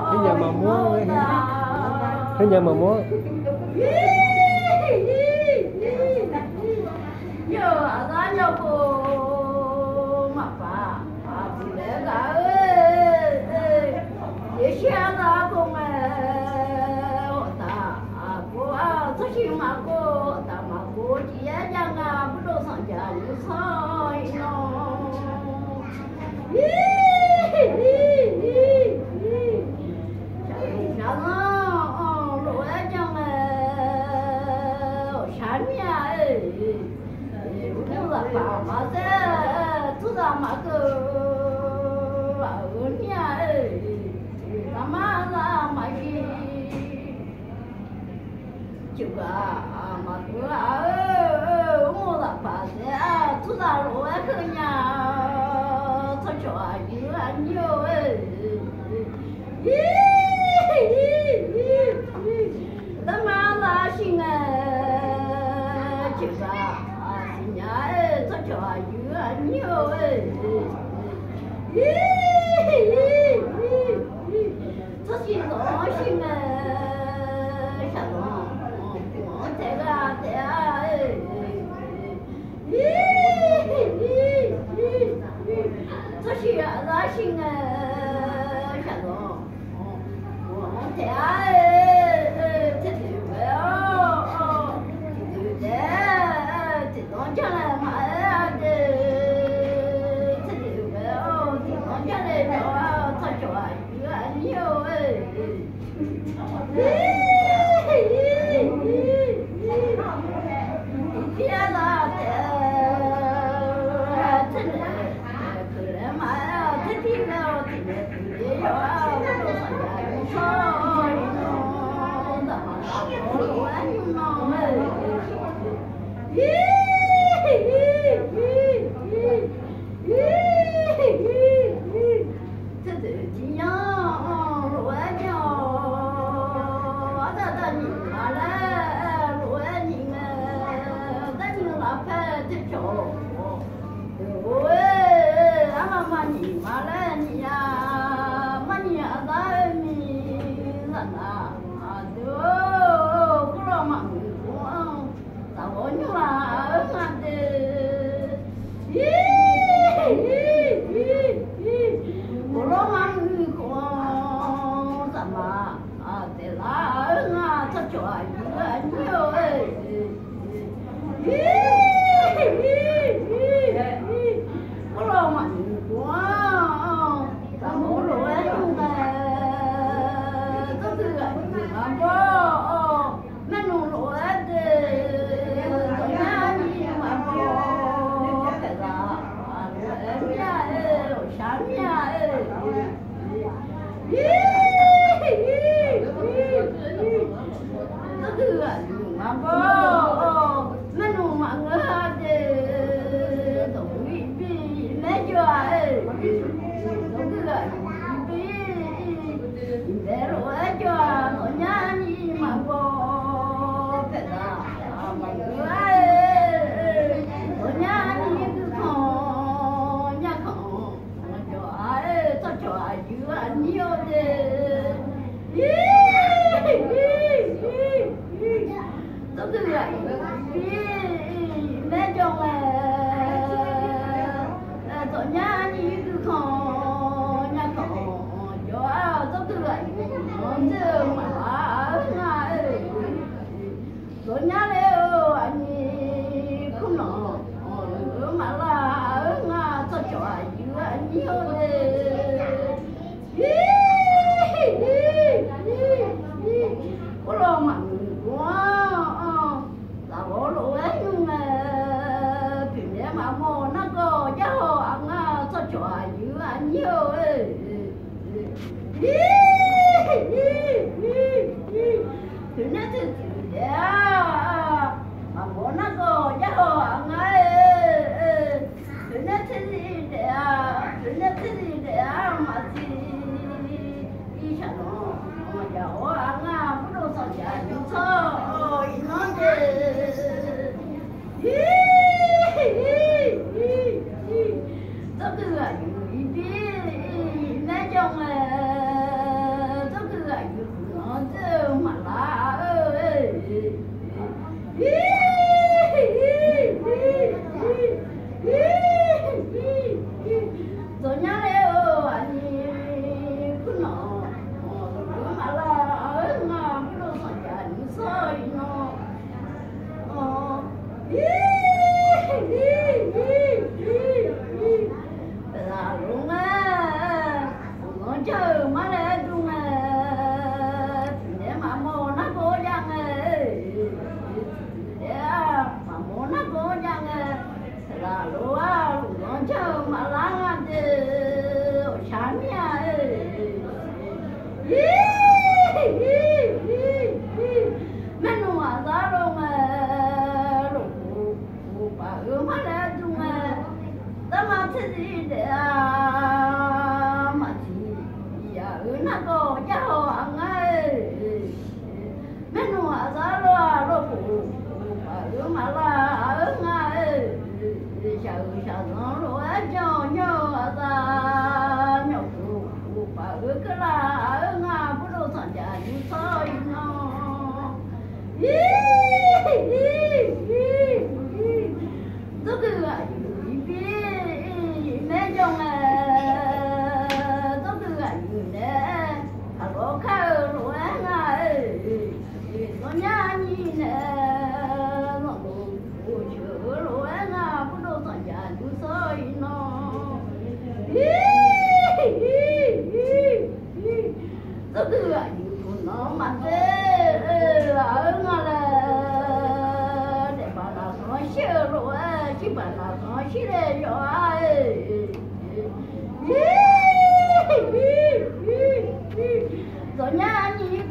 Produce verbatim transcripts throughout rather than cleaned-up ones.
Khoernyaq maqmawr-a, khoernyaq maqmawr-a. Yawqghaq aqzar yawpov maqpar aqbuq laer gaq-eu, yeqshir aqzar kov ngae, awqtaf aqkov-a, tsawrsiq maqkov, awqtaf maqkov, tiq yaer jav nga, burdov sanqjaq nymrsanr iqnan. Shaqzanq lof-aer jan ngae, awqshaq mir-a, uqduq lafpaq maqsaer, tsawrhaq maqkeuv-eu, aqgeu mir-a, garma za maqsiq. Ceuqgaq maqkeuv-a, mr-eu lafpaq saer-a, tsawrhaq lof-aer keuv nya, tsawrcawq aqyuif aqnyir-eu, garma za shir ngae, ceuqgaq siqnya-aer, tsawrcawq aqyuif aqnyir-eu, tsawrsiq zanq-anr shir ngae, shaqzanq-anr taef ghaq taef-a, tsawrsiq aqzar shir ngae, shaqzanq-anr taef-a, tserdoeq ghae-awr, tserdoeq taef, tserdanq janrnaeq maqaer-a de, tserdoeq ghae-awr, tserdanq janrnaeq maqaer-a, tsawrcawq aqyuif aqnyir-eu, Tserdoeq tiqnya lof-aer jan-awq, arda darnyiq ma laer lof-aer nyiq ngae, darnyiq lafpaer tsercawq-awq. Deuq-or, arma ma nyiq ma laer nyiq-a, marnyiq aqzar-eu miqzaq nar, aqdui-or, kurlawv maqmuiq khof-anr, zaqghawq nymrlaf-eu nga de. Kurlawv maqmuiq khof-anr, zaqmar aqdaeq lar-eu nga, tsawrcawq aqyuif aqnyir-eu, kurlawv maqmuiq khof-anr,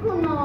Kurnaw